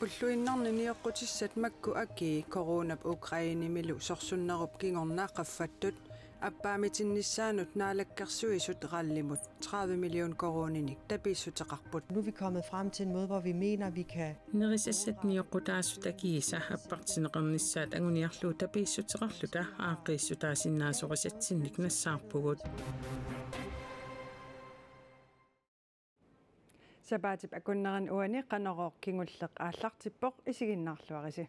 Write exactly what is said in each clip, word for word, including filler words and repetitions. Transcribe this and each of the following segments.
Ulluinnarni nioqqutissat makku akii coronap Ukrainemilu sorsunnerup kingorna qaffattut appaamitinnissaanut Naalakkersuisut RAL-imut tredive million koruuninik tapiissuteqarput. Nu er vi kommet frem til en måde, hvor vi mener, vi kan Nerisassat nioqqutaasut akiisa appartinneqarnissaat anguniarlugu tapiissuteqarluta aaqqiissutaasinnaasorisatsinnik nassaarpugut. Sapaatip akunnerani uani Qanorooq kingulleq aallartippoq, isiginnaarluarisi.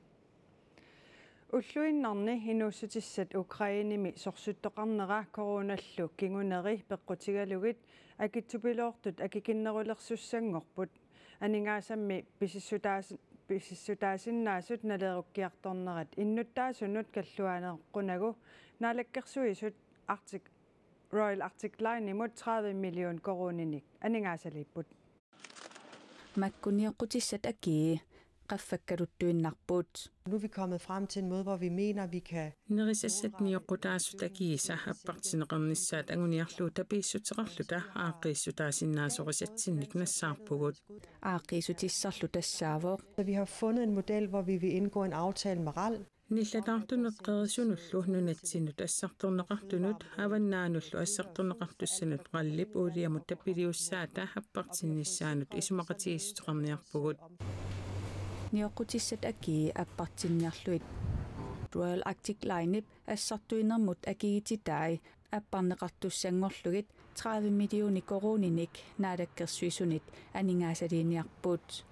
Ulluinnarni inuussutissat Ukrainemi sorsuttoqarnera coronallu kinguneri peqqutigalugit akitsupiloortut akikinnerulersussanngorput. Aningaasammi pisissutaas-, pisissutaasinnaasut naleerukkiartornerat innuttaasunut kalluaneqqunagu Naalakkersuisut Arctic Royal Arctic Line-imut tredive million koruuninik aningaasaliipput. Makku nioqqutissat akii qaffakkaluttuinnarput. Nu er vi kommet frem til en måde, hvor vi mener, vi kan Nerisassat nioqqutaasut akiisa appartinneqarnissaat anguniarlugu tapiissuteqarluta aaqqiissutaasinnaasorisatsinnik nassaarpugut. Aaqqiissutissarlu tassaavoq. Så vi har fundet en model, hvor vi vil indgå en aftale med RAL. Nillataartunut qerisunullu nunatsinnut assartorneqartunut avannaanullu assartorneqartussanut RAL-ip uuliamut tappiliussaata appartinnissaanut isumaqatigiissuteqarniarpugut. Nioqqutissat akii appartinniarlugit Royal Arctic Line-ip assartuinermut akiititai apparneqartussanngorlugit tredive millioner koruuninik Naalakkersuisunit aningaasaliiniarput.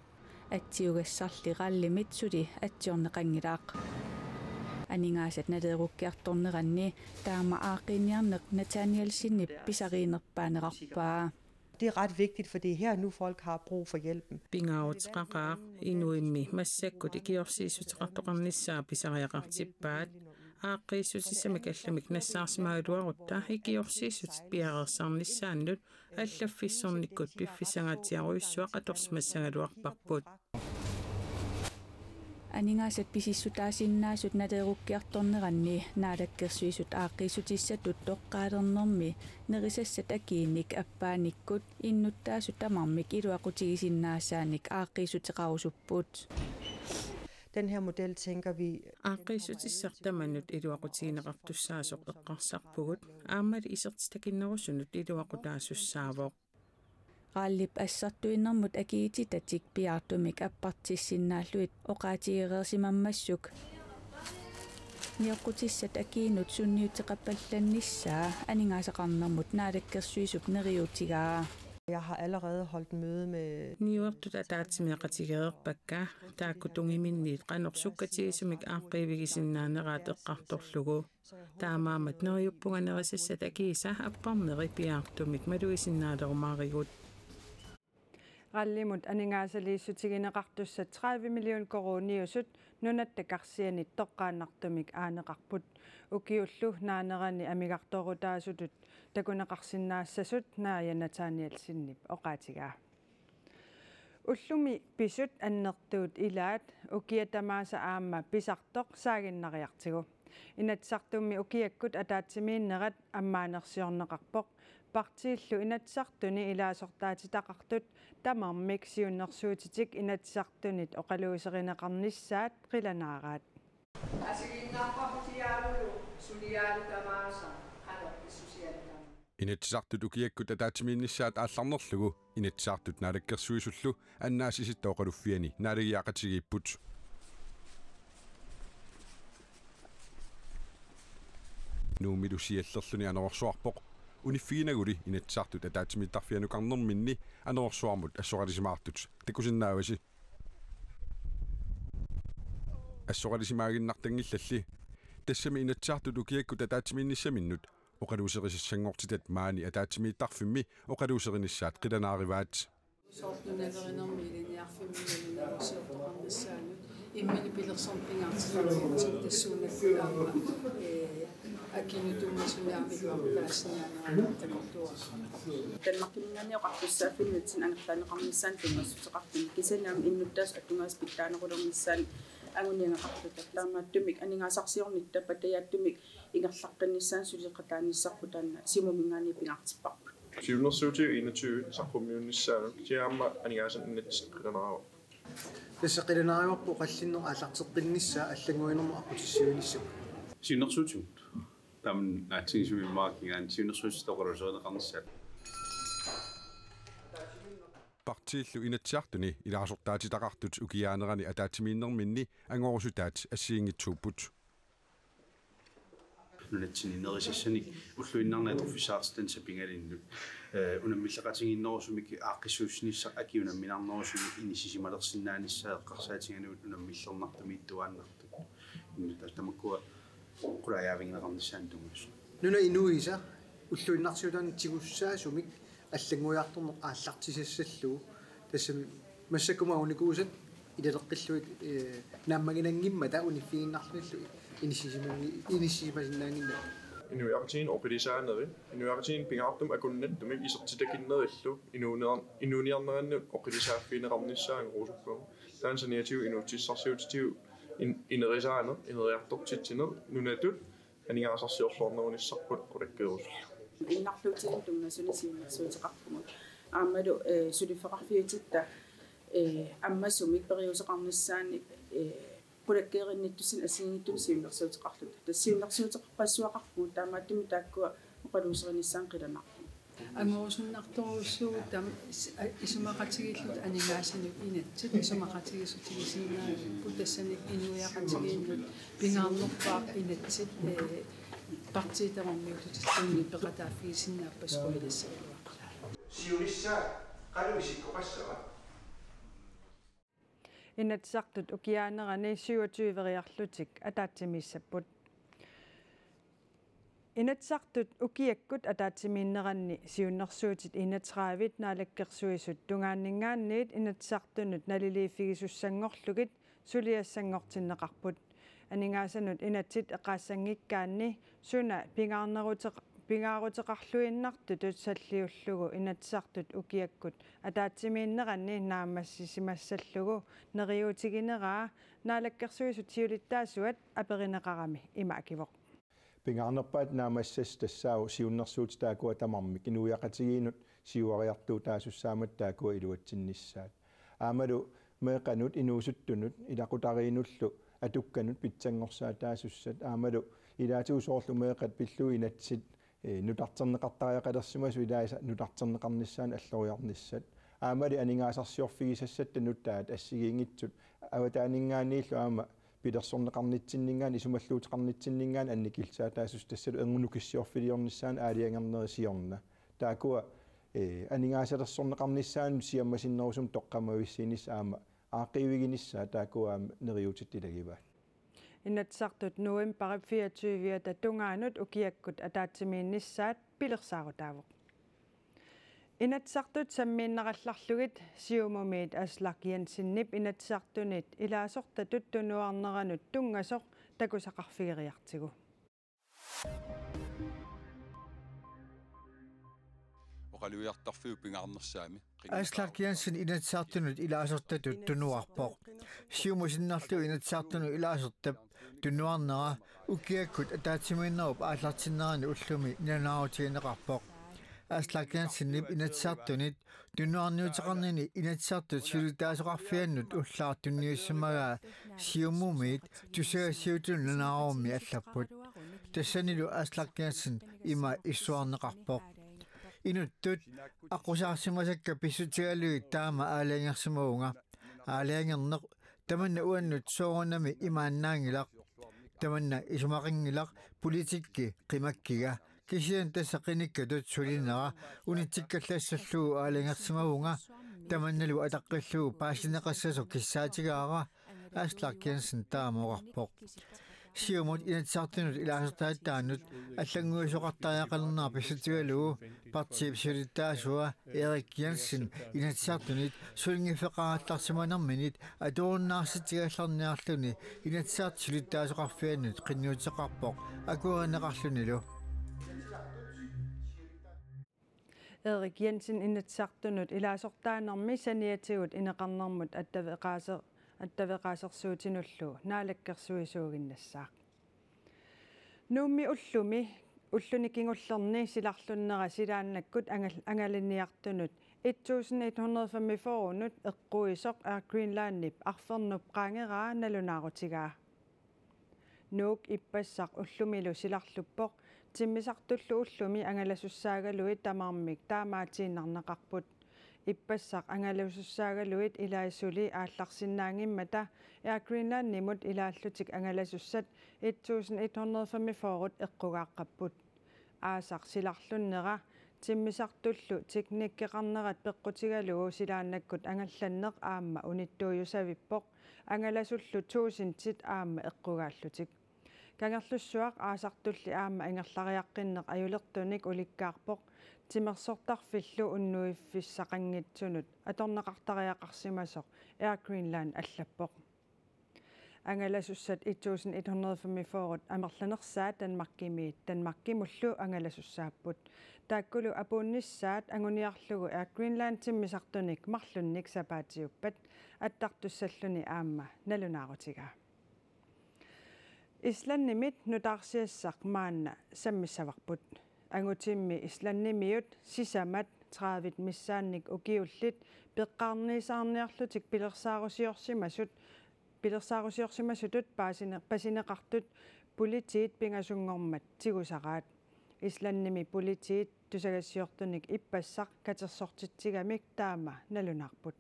Atsiugassarli RAL-imit suli atsiorneqanngilaq. Aningaasat naleerukkiartorneranni taama aaqqiiniarneq Nathanielsenip pisariinerpaanerarpaa. Det er ret vigtigt, for det er her nu, folk har brug for hjælpen. Pingaaruteqaqaaq inuimmi massakkut ikiorsiissuteqartoqarnissaa pisariaqartippaat. Aaqqiissutissamik allamik nassaarsimagaluarutta ikiorsiissutit piareersarnissaannut allaffissornikkut piffissangaatsiarujussuaq atorsimassagaluarparput. Aningaasat pisissutaasinnaasut naleerukkiartorneranni Naalakkersuisut aaqqiissutissatut toqqaalernermi nerisassat akiinik appaanikkut innuttaasut tamarmik iluaqutigisinnaasaannik aaqqiissuteqarusupput. Den her model tænker vi Aaqqiissutissaq tamanut iluaqutigineqartussaasoq eqqarsarpugut, aammali isertitakinnerusunut iluaqutaasussaavoq. RAL-ip assartuinermut akiititatik piaartumik appartissinnaallugit oqaatigereersimammassuk nioqqutissat akiinut sunniuteqapallannissaa aningaasaqarnermut Naalakkersuisup neriuutigaa. Jeg har allerede holdt møde med Niuertut ataatsimeeqatigereerpakka, taakku tungiminniit qanoq sukkatigisumik aaqqiivigisinnaaneraat eqqartorlugu. Taamaammat neriuppunga nerisassat akiisa apparneri piaartumik malugisinnaalerumaarigut. RAL-imut aningaasaliissutigineqartussat tredive million koruuniusut nunatta karsianit toqqaannartumik aaneqarput. Ukiullu naanerani amigartoorutaasutut takuneqarsinnaassasut Naaja Nathanielsenip oqaatigaa. Ullumi pisut annertuut ilaat ukiaq tamaasa aamma pisartoq saaginnariartigu. Inatsisartummi ukiakkut ataatsimiinnerat ammaanersiorneqarpoq. Partiillu Inatsisartuni ilaasortaatitaqartut tamarmik siunnersuutitik Inatsisartunit oqaluuserineqarnissaat qilanaaraat. Asigiinnarparput iaalulu suliaalu tamaasa qanoq pissusialu tamaasa. Inatsisartut ukiakkut ataatsimiinnissaat aallarnerlugu Inatsisartut Naalakkersuisullu Annaasisitta Oqaluffiani naalagiaqatigiipput. Nuummilu siallerluni anorersuarpoq. Uniffiginaguli Inatsisartut ataatsimiittarfianukarnerminni anorersuarmut assoralisimaartut takusinnaavasi. Assoralisimaaginnartanngillalli. Tassami Inatsisartut ukiakkut ataatsimiinnissaminnut oqaluuserisassanngortitat maani ataatsimiittarfimmi oqaluuserinissaat qilanaarivaat. Soorlu nalerinermi ilinniarfimmi nalinersiortoqarnissaanut imminut pilersorneq pingaartilaarlugu tassuunakkut aamma, ee, akinutunngasuniarmik taasinnaaneranut takorluuarput. Danmarkiminngaanniit oqartussaaffinnut angerlaanneqarnissaanut tunngassuteqartumik kisianni aamma innuttaasut atugaasut pitsaanerulernissaannut anguniagaqarluta. Taamaattumik aningaasarsiornitta patajaatsumik ingerlaqqinnissaanut suleqataanissarput taanna Siumuminngaanniit pingaartipparput. Siunnersuutit enogtyve saqqummiunnissaanut kisianni aamma aningaasanik inatsiseqqilaneqarpoq. Tassa qilanaarivarput oqallinneq aallarteqqinnissaa allannguinermut aqqutissiuinissamut. Siunnersuutigut. Tamanna naatsigisumik immaqa kingaanni siunnersuutit oqaluuserineqarnissaat. Partiillu Inatsisartuni ilaasortaatitaqartut ukiaanerani ataatsimiinnerminni angorusutaat assigiinngitsuupput. Nunatsinni nerisassanik ulluinnarni atorfissaqartitanik sapingalinnut, eh, unammilleqatigiinnerusumik aaqqissuussinissaq aki unamminarnerusumik inissisimalersinnaanissaa eqqarsaatigalugu unammillernartumiittuaannartut. Inuit tamakkua qulaajavigineqarnissaannut tunngasoq. Nunap inuisa ulluinnarsiutaani tigussaasumik allannguiartorneq aallartisassallugu, tassami massakkut unikuusat ilaleqqillugit, eh, naammaginanngimmata uniffigiinnarlugillu inissisimangi-, inissisimasinnaannginnami. Inuiaqatigiinni oqilisaanerit, inuiaqatigiinni pingaartumik akunnattumik isertitakinnerillu inuuniar-, inuuniarnerannut oqilisaaffigineqarnissaa angorusukkagut. Taanna saniatigut inuussutissarsiutitigut in-, inerisaaneq, ineriartortitsineq, nunatut aningaasarsiorluarnerunissarput qulakkeerusullugu. Innarluutinik tunngasuni siunnersuuteqarpugut. Aammalu, eh, suliffeqarfiutitta, eh, ammasumik periuseqarnissaannik, eh, qulakkeerinnittussanik assigiinngitsunik siunnersuuteqarluta. Tassa siunnersuuteqarpassuaqarpugut, taamaattumik taakkua oqaluuserinissaannik qilanaarpugut. Angorusunnartorujussuuvugut taama is-, a-, isumaqatigiilluta aningaasanut inatsit, isumaqatigiissutigisinnaapput, tassani inuiaqatigiinnut pingaarnerpaaq inatsit, eh, partiit tamarmiutut tunngavimmik peqataaffigisinnaapput suliassagaluaqaaq. Siunissaa qanoq isikkoqassava? Inatsisartut ukiaanerani syvogtyveriarlutik ataatsimiissapput. Inatsisartut ukiakkut ataatsimiinneranni siunnersuutit enogtredive Naalakkersuisut tungaanninngaanniit Inatsisartunut naliliiffigisussanngorlugit suliassanngortinneqarput. Aningaasanut inatsit eqaassanngikkaanni suna pingaarneruteq-, pingaaruteqarluinnartutut salliullugu Inatsisartut ukiakkut ataatsimiinneranni naammassisimassallugu neriuutigineraa Naalakkersuisut siulittaasuat aperineqarami ima akivoq. Pingaarnerpaatut naammassissasoq tassaavoq siunnersuutit taakkua tamarmik inuiaqatigiinnut siuariartuutaasussaammatit taakkua iluatsinnissaat. Aammalu meeqqanut, inuusuttunut, ilaqutariinnullu atukkanut pitsanngorsaataasussat. Aammalu ilaatigut soorlu meeqqat pillugit inatsit, eh, nutarterneqartariaqalersimasut ilaasa nutarterneqarnissaannut alloriarnissat. Aammali aningaasarsiorfigisassatta nutaat assigiinngitsut avataaninngaanniillu aamma pilersorneqarnitsinninngaanniit isumalluuteqarnitsinninngaanniit annikillisaataasussat tassalu erngup nukissiorfiliornissaanut aalajangernerit siorna. Taakkua, eh, aningaasalersorneqarnissaannut siammasinnerusumik toqqammavissiinissaq aamma aaqqiiviginissaat taakkua aamma neriuutittut ilagivaat. Inatsisartut novembarip fireogtyve-ata tungaanut ukiakkut ataatsimiinnissaat pilersaarutaavoq. Inatsisartut sammiinnarallarlugit Siumumiit Aslak Jensenip Inatsisartunit ilaasortatut tunuarneranut tunngasoq takusaqarfigeriartigu. Oqalugiartarfiup pingaarnersaami. Aslak Jensen Inatsisartunut ilaasortatut tunuarpoq. Siumut sinnerlugu Inatsisartunut ilaasortap tunuarnera ukiakkut ataatsimiinnerup aallartinnerani ullumi nalunaarutigineqarpoq. Aslak Jensenip Inatsisartunit tunuarniuteqarnini Inatsisartut siulittaasoqarfiannut ullaaq tunniussimagaa Siumumiit tusagassiuutinut nalunaarummik allapput. Tassanilu Aslak Jensen ima issuarneqarpoq: Inuttut aqqusaarsimasakka pissutigalugit taama aalajangersimavunga. Aalajangerneq tamanna uannut soorunami imaannaanngilaq. Tamanna isumaqanngilaq politikki qimakkiga. Kisianni tassa qinikkatut sulinera unitsikkallassallugu aalajangersimavunga. Tamannalu ataqqillugu paasineqassasoq kissaatigaara, Aslak Jensen taama oqarpoq. Siumut Inatsisartunut ilaasortaataanut allannguisoqartariaqalernera pissutigalugu partiip siulittaasua Erik Jensen Inatsisartunit sulinngiffeqarallarsimanerminit atorunnaarsitsigallarniarluni Inatsisartut siulittaasoqarfiannut qinnuteqarpoq akuerineqarlunilu. Erik Jensen Inatsisartunut ilaasortaanermi saniatigut ineqarnermut attaveqaaser-, attaveqaasersuutinullu naalakkersuisuuginnassaaq. Nuummi ullumi Ulluni kingullerni silarlunnera silaannakkut angal-, angalaniartunut et tusind et hundrede femogfyrrenut eqquisoq Air Greenlandip arfernup qaangeraa nalunaarutigaa. Nuuk ippassaq ullumilu silarluppoq, timmisartullu ullumi angalasussaagaluit tamarmik taamaatiinnarneqarput. Ippassaq angalasussaagaluit ilaat suli aallarsinnaanngimmata Air Greenlandimut ilaallutik angalasussat et tusind et hundrede femogfyrret eqqugaaqqapput. Aasaq silarlunnera timmisartullu teknikkeqarnerat peqqutigalugu silaannakkut angallanneq aamma unittuujusavippoq, angalasullu tuusintit aamma eqqugaallutik. Kangerlussuaq aasartulli aamma ingerlariaqqinneq ajulertunik ulikkaarpoq, timersortarfillu unnuiffissaqanngitsunut atorneqartariaqarsimasoq Air Greenland allappoq. Angalasussat et tusind et hundrede femogfyrret amerlanersaat Danmarkimiit Danmarkimullu angalasussaapput. Taakkulu apuunnissaat anguniarlugu Air Greenland timmisartunik marlunnik sapaatiuppat, attartussalluni aamma nalunaarutigaa. Islandimit nutaarsiassaq maanna sammissavarput. Angutimmi Islandimiut sisamat tredive missaannik ukiullit peqqarniisaarniarlutik pilersaarusiorsimasut, pilersaarusiorsimasutut paasine-, pasineqartut politiit pingasunngormat tigusaraat. Islandimi politiit tusagassiortunik ippassaq katersortitsigamik taama nalunaarput.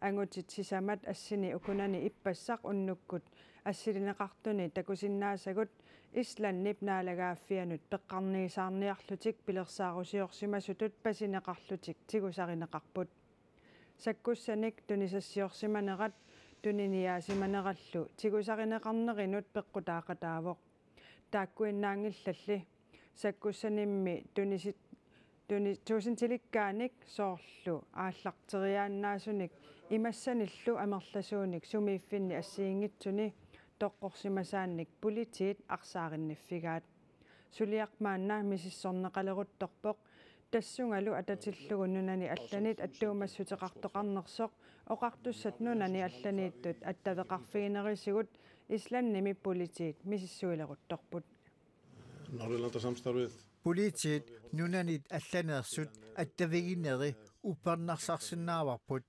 Angutit sisamat assini ukunani ippassaq unnukkut assilineqartuni takusinnaasagut Islandip naalagaaffianut peqqarniisaarniarlutik pilersaarusiorsimasutut pasineqarlutik tigusarineqarput. Sakkussanik tunisassiorsimanerat tuniniaasimanerallu tigusarineqarnerinut peqqutaaqataavoq. Taakkuinnaanngillalli sakkussanimmi tunisit-, tuni-, tuusintilikkaanik soorlu aallarteriaannaasunik imassanillu amerlasuunik sumiiffinni assigiinngitsuni toqqorsimasaannik politiit arsaarinnifigaat. Suliaq maanna misissorneqaleruttorpoq, tassungalu atatillugu nunani allanit attuumassuteqartoqarnersoq oqartussat nunani allaniittut attaveqarfiginerisigut Islandimi politiit misissuileruttorput. Norðurlandasamstarfið. Politiit nunanit allaneersut attavigineri uppernarsarsinnaavarput.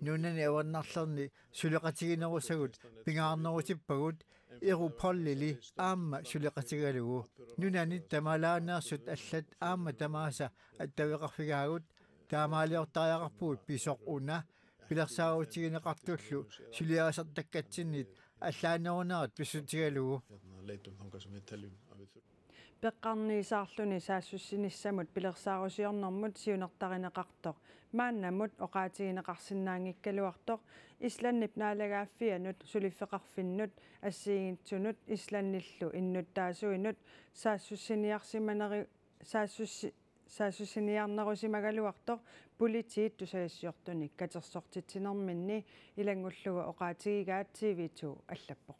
Nunani avannarlerni suleqatiginerusagut pingaarnerutippagut, Europolili aamma suleqatigalugu. Nunanit tamalaaneersut allat aamma tamaasa attaveqarfigaagut, taamaaliortariaqarpugut pisoq una, pilersaarutigineqartullu suliarisartakkatsinnit allaanerunerat pissutigalugu. Leitum þangað sem við teljum. Peqqarniisaarluni saassussinissamut pilersaarusiornermut siunertarineqartoq maannamut oqaatigineqarsinnaanngikkaluartoq Islandip naalagaaffianut suliffeqarfinnut assigiinngitsunut Islandillu innuttaasuinut saassussiniarsimaneri-, saassussi-, saassussiniarnerusimagaluartoq politiit tusagassiortunik katersortitsinerminni ilanngullugu oqaatigigaat TV to allappoq.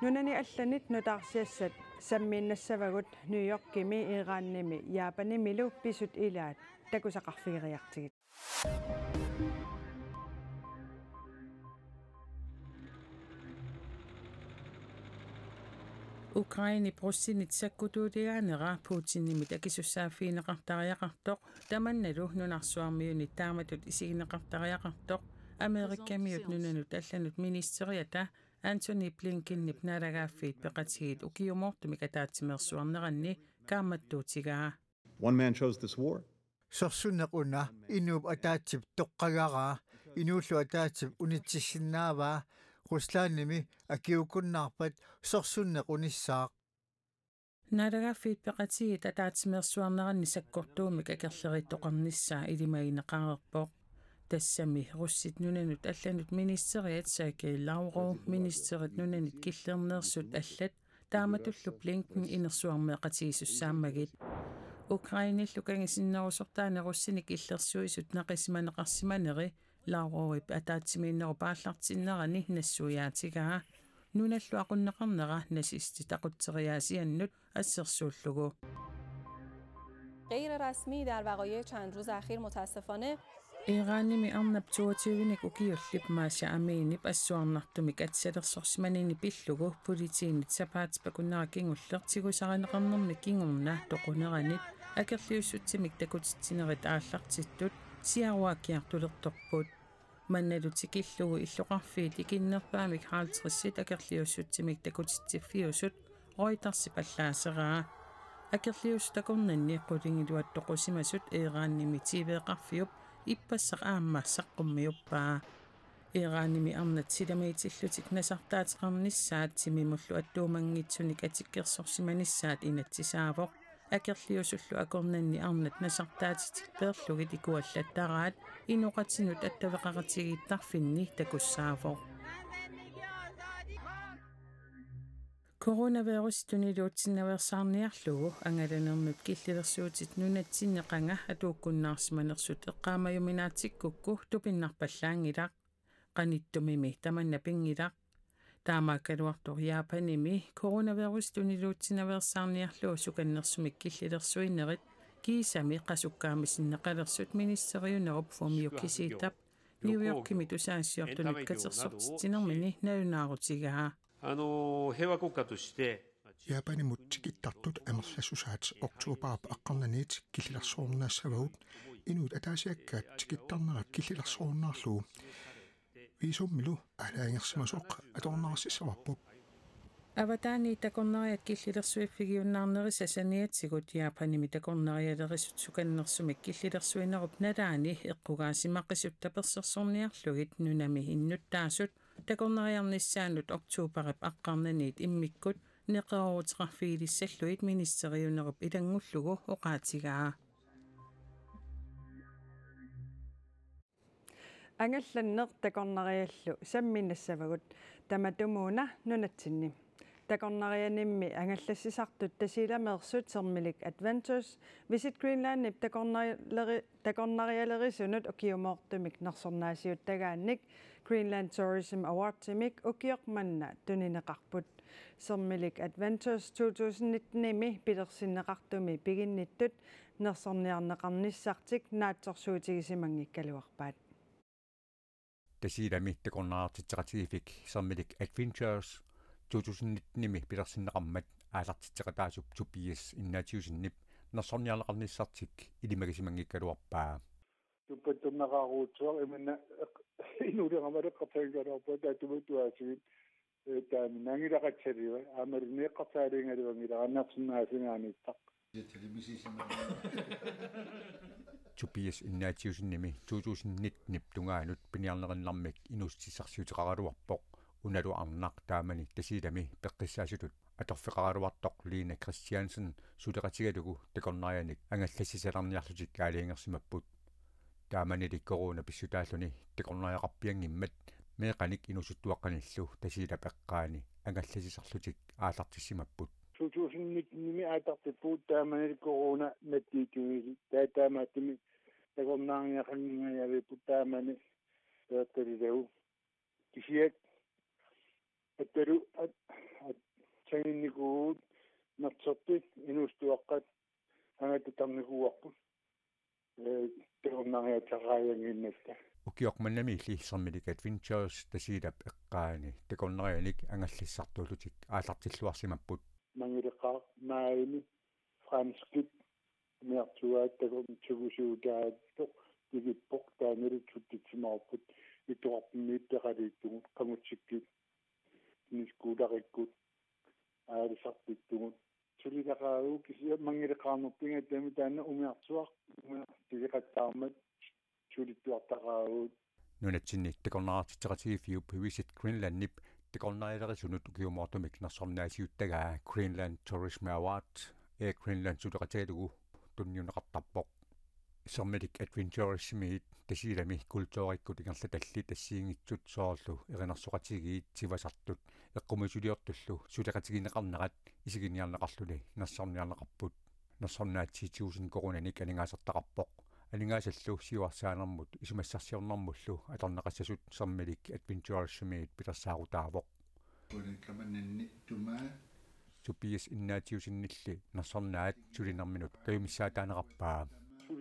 Nunani allanit nutaarsiassat sammiinnassavagut New Yorkimi, Iranimi Japanimilu pisut ilaat takusaqarfigeriartigit. Ukrainep russinit sakkutuuligaanera Putinimit akisussaaffigineqartariaqartoq, tamannalu nunarsuarmiunit taamatut isigineqartariaqartoq, Amerikamiut nunanut allanut ministeriata Antony Blinkenip naalagaaffiit peqatigiit ukiumoortumik ataatsimeersuarneranni kaammattuutigaa. One man chose this war. Sorsunneq una inuup ataatsip toqqagaraa, inuullu ataatsip unitsissinnaavaa, Ruslandimi akiuukkunnaarpat sorsunneq unissaaq. Naalagaaffiit peqatigiit ataatsimeersuarneranni sakkortuumik akerleriittoqarnissaa ilimagineqareerpoq. Tassami russit nunanut allanut ministeriat Sergei Lavrov, ministerit nunanit killerneersut allat, taamatullu Blinken inersuarmeeqatigisussaammagit. Ukrainellu kangisinnerusortaani russinik illersuisut naqisimaneqarsimaneri Lavrovip ataatsimiinnerup aallartinnerani nassuiaatigaa. Nunallu aqunneqarnera nazistit aqutseriaasiannut assersuullugu. غیر رسمی در وقایع چند روز اخیر متاسفانه Iranimi arnap toogtyvenik ukiullip Mahsa Aminip assuarnartumik atisalersorsimanini pillugu politiinit sapaatip akunnera kingulleq tigusarineqarnermik kingorna toquneranit akerliussutsimik takutitsinerit aallartittut siaruaakkiartulertorput. Mannalu tikillugu illoqarfiit ikinnerpaamik halvtredsit akerliussutsimik takutitsiffiusut Reutersip allaaseraa. Akerliussut akornanni qulingiluat toqusimasut Iranimi T V-qarfiup ippassaq aamma saqqummiuppaa. Iranimi arnat silamiitillutik nasartaateqarnissaat timimullu attuumanngitsunik atikkersorsimanissaat inatsisaavoq. Akerliusullu akornanni arnat nasartaatitik peerlugit ikuallattaraat inoqatinut attaveqaqatigiittarfinni takussaavoq. Coronavirus tuniluutsinnaveersaarniarlugu angalanernut killilersuutit nunatsinni qanga atuukkunnaarsimanersut eqqaamajuminaatsikkukku tupinnarpallaanngilaq. Qanittumimi tamanna pinngilaq. Taamaakkaluartoq Japanimi coronavirus tuniluutsinnaveersaarniarlugu sukannersumik killilersuinerit kiisami qasukkaami sinneqalersut ministeriunerup Fumio Kisidap New Yorkimi tusagassiortunit katersortitsinermini nalunaarutigaa. あの平和国家として Japanimut tikittartut amerlassusaat oktobarip aqqarnaniit killilersuinnaassavagut, inuit ataasiakkaat tikittarnerat killilersuinnarlugu. Viisumilu aalajangersimasoq atorunnaarsimavarput. Avataani takornariat killilersuiffigiunnaarnerisa saniatigut Japanimi takornarialerisut sukannersumik killilersuinerup nalaani eqqugaasimaqisut tapersersorniarlugit nunami innuttaasut takornariarnissaannut oktobarip aqqarnaniit immikkut neqerooruteqarfigilissallugit ministeriunerup ilanngullugu oqaatigaa. Angallanneq takornariallu samminassavagut tamatumuuna nunatsinni. Takornarianimmi angallassisartut Tasiilameersut Sermilik Adventures Visit Greenlandip takornarialeri-, takornarialerisunut ukiumoortumik nersornaasiuttagaannik Greenland Tourism Awardsimik ukioq manna tunineqarput. Sermilik Adventures to tusind nittenimi pilersinneqartumi piginnittut nersorniarneqarnissartik naatsorsuutigisimanngikkaluarpaat. Tasiilami takornariartitseqatigiiffik Sermilik Adventures to tusind nittenimi pilersinneqarmat aallartitseqataasup Tobias Ignatiussenip nersorniarneqarnissartik ilimagisimanngikkaluarpaa. Tupattornaqaruutsuaq imanna eq-, inuulerama eqqarsaagaluarpaa taatuma tuaasigut, eh, taanna angilaqatsaliva, aammalu eqqarsaaliigaluanngilara nersornaasinngaanniittaq. Tobias Ignatiussenimi to tusind nittenip tungaanut piniarnerinnarmik inuussutissarsiuteqaraluarpoq, unalu arnaq taamani Tasiilami peqqissaasutut atorfeqaraluartoq Line Kristiansen suleqatigalugu takornarianik angallassisalerniarlutik aalajangersimapput. Taamanili corona pissutaalluni takornariaqarpianngimmat meeqqanik inuusuttuaqqanillu Tasiilap eqqaani angallassisarlutik aallartissimapput. To tusind nittenimi aallartippugut taamanili corona nattiittumiilli. Taava taamaattumik takornariaqanngingajavipput taamani peertalilagu. Kisianni attalu at-, at-, saginnikuuvugut nersorti inuusuttuaqqat angallattaarnikuuarput. Eh, takornariassaqajaannginnatta. Ukioq mannamiilli Sermilik Adventures Tasiilap eqqaani takornarianik angallassisartuullutik aallartilluarsimapput. Manngileqaaq maajimi franskit umiarsuaat takornariat tigusiutaattoq tikippoq, taannalu tuttutsimaarput, ittoqarfimmiit peqaliittugut, qamutsikkut, niskuularikkut, aalisartittugut. Sulilaqaagut kisianni manngileqaarnerput ingammik taanna umiarsuaq, umiarsuaq tigeqattaarmat sulittuartaqaagut. Nunatsinni takornariartitseqatigiiffiup Visit Greenlandip takornarialerisunut ukiumoortumik nersornaasiuttagaa Greenland Tourism Award Air Greenland suleqatigalugu tunniunneqartarpoq. Sermilik Adventuresimiit Tasiilami kulturikkut ingerlatallit assigiinngitsut soorlu erinarsoqatigiit sivasartut eqqumiitsuliortullu suleqatigineqarnerat isiginiarneqarluni nersorniarneqarput. Nersornaatsip tusind koruuninik aningaasartaqarpoq. Aningaasallu siuarsaanermut isumassarsiornermullu atorneqassasut Sermilik Adventuresimiit pilersaarutaavoq. Tobias Ignatiussennilli nersornaat sulinerminut kajumissaataanerarpaa.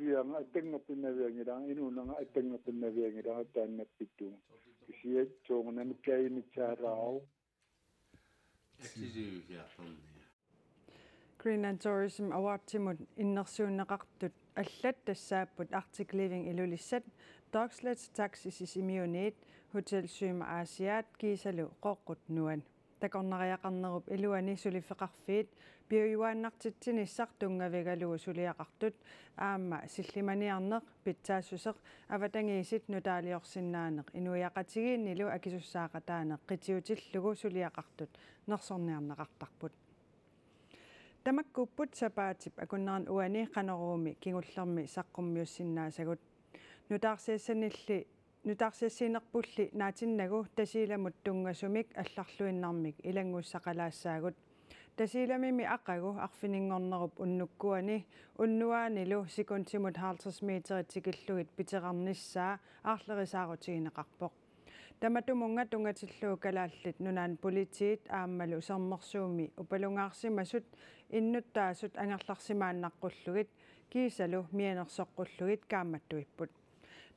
Ianga attanngapinnavianngilanga, inuunanga attanngapinnavianngilanga taannappittugut. Kisianni soorunami kajumissaalaarpoq. Greenland Tourism Awardsimut innersuunneqartut allat tassaapput Arctic Living Ilulissat, Dogsledge Taxi Sisimiuniit, Hotel Syvma Asiaat kiisalu Qooqqut Nuat. Takornariaqarnerup iluani suliffeqarfiit piujuaannartitsinissaq tunngavigalugu suliaqartut aamma sillimaniarneq, pitsaassuseq, avatangiisit nutaaliorsinnaaneq inuiaqatigiinnilu akisussaaqataaneq qitiutillugu suliaqartut nersorniarneqartarput. Tamakkuupput sapaatip akunneranut uani Qanoruumi kingullermi saqqummiussinnaasagut. Nutaarsiassanilli Nutaarsiassiinerpulli naatinnagu Tasiilamut tunngasumik allarluinnarmik ilanngussaqalaassaagut. Tasiilamimi aqagu arfininngornerup unnukkuani unnuaanilu sekundimut halvtreds meterit tikillugit piterarnissaa aarlerisaarutigineqarpoq. Tamatumunnga tunngatillugu Kalaallit Nunaanni Politiit aammalu Sermersuumi upalungaarsimasut innuttaasut angerlarsimaannaqqullugit kiisalu mianersoqqullugit kaammattuipput.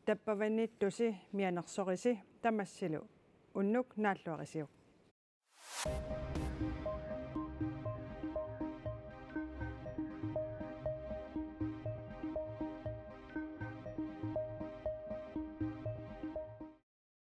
Tappavaniittusi mianersorisi, tamassilu unnuk naalluarisiuk.